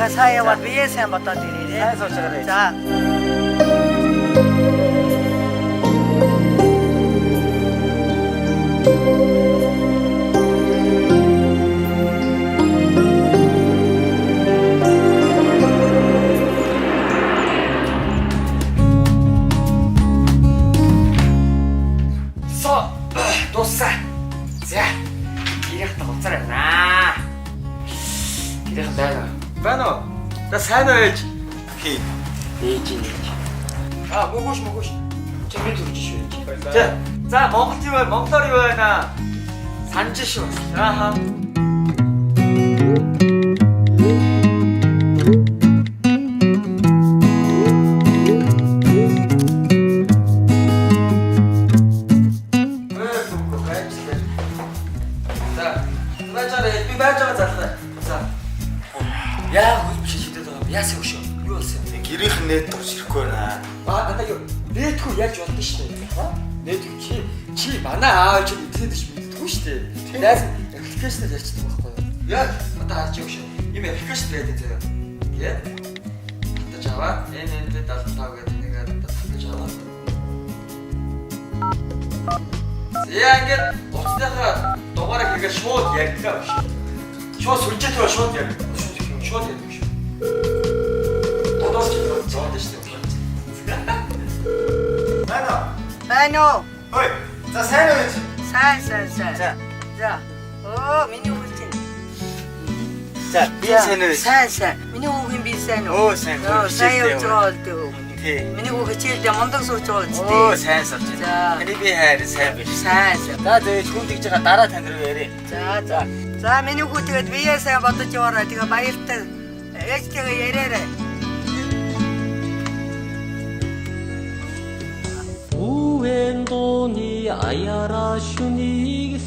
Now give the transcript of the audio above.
Тэгээ сайн яваад бие сайн бодоод ирээрээ. Сайн сууж байгаарай. За. Со дуусаа. За. Гэрийнхээ гоцоор байна. Гэрийнхэн байна уу? Байна уу? За сайн уу ээж? Хий. Ээж ээж. А мөгөөш мөгөөш. Чи би зүрж шүү ээж. За. За Монголд юу вэ? Монголоор юу байна? Санж шүү. Ааха. За. Байж байгаа би байж байгаа залгаа. За. Яа хөл биш шидэд байгаа юм. Яасан юм шүү? Юу болсон юм? Гэрийнх нь нэт орж ирэхгүй байна. Аа надаа юу? Нэтгүй яаж болдсон шүү дээ. Ха? Нэтгүй чи манай аав чи мэдээд биш мэддэггүй шүү дээ. Найз аппликейшнээр ярьчихдаг байхгүй юу? Яа. Одоо харж байгаа шүү. Ийм аппликейшн байдаг заяа. Тэгээд татаж аваад NND 75 гэдэг нэг татаж аваад. За ингээд утасныхаа дугаарыг хийгээд шууд ярьлаа биш. Шууд сүлжээ рүү шууд ярь. Шууд ярьдаг шүү. Тодорч зоод шүү дээ. Байна уу? Байна уу? Ой. За сайн уу ээж? Сайн сайн сайн. За. За. Оо миний хүүх чинь. За би сайн уу ээж? Сайн сайн. Миний хүүхийн би сайн уу? Өө, сайн. Оо, сайн Хичээлдээ явж байгаа л дээ миний. Тий. Миний хүүх хичээлдээ мундаг сурч байгаа үстэй. Өө сайн сурч байна. За. Таны би хайр сайн биш. Сайн сайн. За зөө ээж хүн тэгж байгаа дараа тань руу яриа. За за. За миний хүү тэгээд бие сайн бодож яваарай. Тэгээ баяртай. Ээжтэйгээ яриарай. Үвэн дууны аяара шүнийг